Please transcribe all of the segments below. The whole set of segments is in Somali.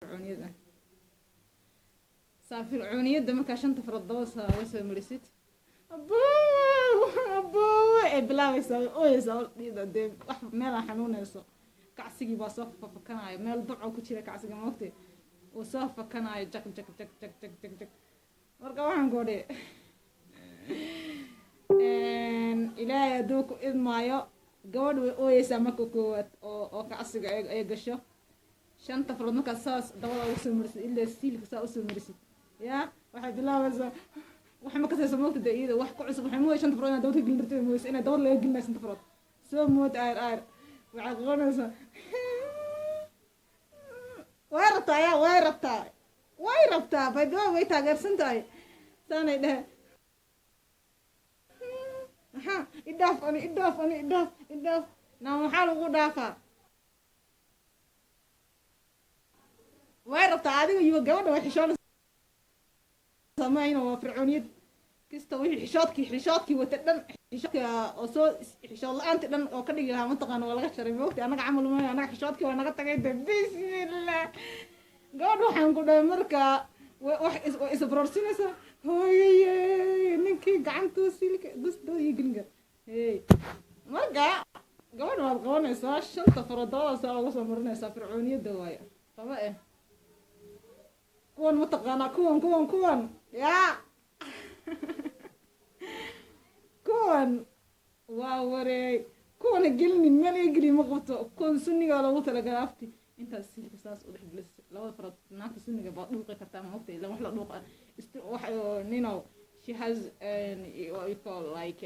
Fircooniyad ah. Saa fircooniyadda markaa shanta farood daba saa uga soo marisid, aboo aboo, ay bilaabaysaa, way ooyeysaa dee, wax meelaa xanuunayso. Kacsigii baa soo fafakanaayo, meel duco ku jira kacsiga moogtay, uu soo fakanaayo, jag jag jag jag jag jag jag. Marka waxaan ku odhi, Ilaahay hadduu ku idmaayo, gabadh way ooyeysaa marka koowaad oo kacsiga ay gasho. Shanta farood markaad saas dabada ugu soo marisid, ilaa siilka saa usoo marisid, yaa waxay bilaabaysaa. Wax ma kasayso moogta dee, iyada wax ku cusub. Waxay moodaysa shanta farood inaad dabad ka gelin rabtid, moodaysa inaad dabad laga gelinayo shanta farood. Soo mood ayr ayr, waxay qabanaysaa, way rabtaa, yaa way rabtaa, way rabtaa. By the way, way taageersan tahay. Saanay dhehe: "Maxaa idhaaf, ani idhaaf, ani idhaaf, idhaaf naa." Maxaa lagu dhaafaa? Way rabtaa adiga iyo gabadha way xishoonaysaa mayna. Waa fircooniyad kasta wixii xishoodkii wata dhan, xishoodka oo soo xishood la-aanti dhan oo ka dhigi lahaa, mataqaana, waa laga jaray moogta. Annaga camal maayo, annaga xishoodkii waa naga tagay de. Bismillah, gabadha waxaan ku dhahay, markaa wax way isbroorsinaysaa. Hooyaye, ninkii gacantuu silka gusdoo iyo gelinka hey. Marka gabadha waad qabanaysaa, shanta farood dabada saa uga soo marinaysaa. Fircooniyadda waaye, qaba eh. Kuwan mataqaanaa, kuwan yaa kuwan waa wareey. Kuwana gelinin, meel iga geliy ma qabto. Kuwan sunniga loogu talagalay afti intaas silka saas u dhex gelis labada farood. Naagta sunniga baad dhuuqi kartaa, ma ogtay? Ilan wax la dhuuqa wax nino, she has what you call like,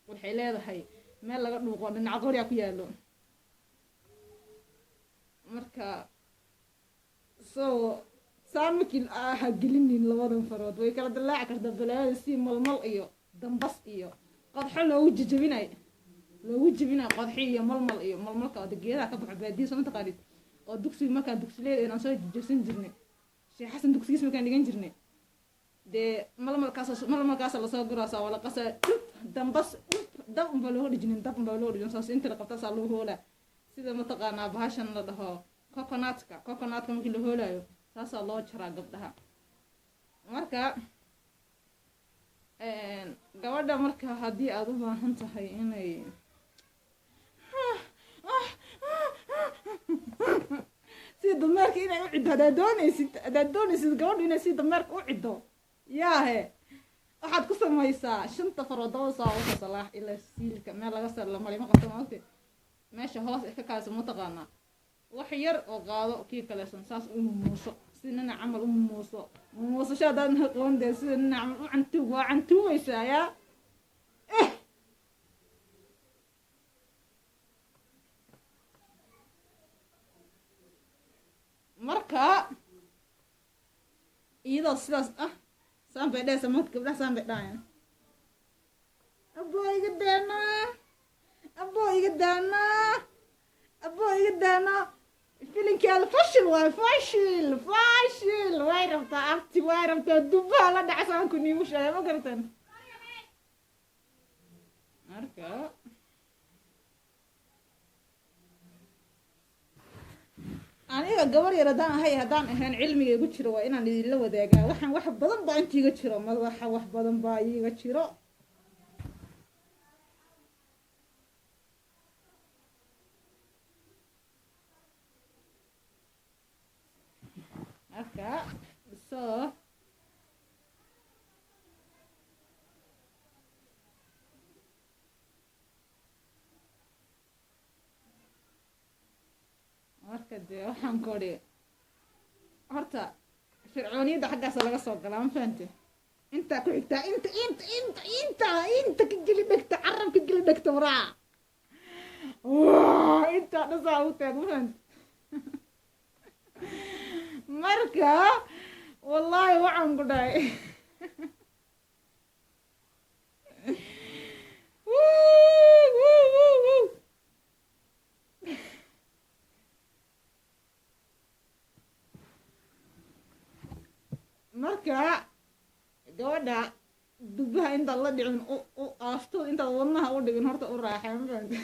waxay leedahay meel laga dhuuqo, dhinaca qoryaa ku yaalo. Marka so saan markii ha gelinin labadan farood, way kala dallaaci kartaa balaayada, si malmal iyo dambas iyo qodxo loogu jejebinayo, loogu jebinayo qodxi iyo malmal iyo malmalka oo de geedaha ka baxo baadiya, soo mataqaanid, oo dugsiga markaan dugsileed aan soo jejebsan jirnay, Sheekh Xasan dugsigiis markaan dhigan jirnay dee, malmalkaas malmalkaasa lasoo guraasaa, waa la qasaa, dhub, dambas dhub, dab unbaa looga dhijinin, dab unbaa looga dhijin, saas inta la qabtaasaa loo hoolaa. Sida mataqaanaa bahashan la dhaho coconutka, coconutka markii la hoolaayo saasaa loo jaraa gabdhaha. Marka gabadha marka haddii aada u baahan tahay inay sida dameerka inay u ciddo, haddaad doonaysid gabadhu inay sida dameerka u ciddo, yaahe, waxaad ku samaysaa shanta farood dabada saa uga salaax ilaa siilka, meel laga sar la maray ma qabto maogte. Meesha hoos ka kaasa mataqaanaa, wax yar oo qaado, kii kaleesan saas u mumuuso, sida nina camal u mumuuso. Mumuusasho haddaadan qaban dee, sida nina camal u cantuug, waa cantuumaysaa yaa eh. Marka iyadoo sidaas ah saan bay dhehaysaa marka gabdhaha saan bay dhahayaan: "Aboo iga daanaa, aboo iga daanaa, aboo iga daanaa." Filinkeeda fashil waay, fashil, fashil. Way rabtaa abti, way rabtaa, dubaha la dhaca saanku niigu sheegay, ma garatan? Marka aniga gabar yar haddaan ahay, haddaan ahayn, cilmiga igu jiro waa inaan idinla wadaagaa. Waxaan wax badan baa inta iga jiro madaxa, wax badan baa iiga jiro. Marka so marka dee waxaan ku odhi, horta fircooniyadda xaggaasa laga soo galaa, ma fahante? Intaa ku xigtaa, inta inta inta inta inta ka geli dhegta, carab ka geli dhegta, waraa intaa dhasaa ugu taag, ma fahante? Marka wallaahi waxaan ku dhahay, wuu wuu wuu wuu. Marka gabadha dubaha intaad la dhicin, u aasto, intaad wadnaha u dhigin, horta u raaxay, ma fahante?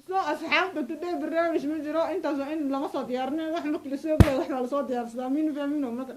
So asxaabta, today barnaamij ma jiro. Intaas waa in lama soo diyaarinin. Wax markii lasoo gelay, wax baa lasoo diyaarsadaa. Min fahmino marka.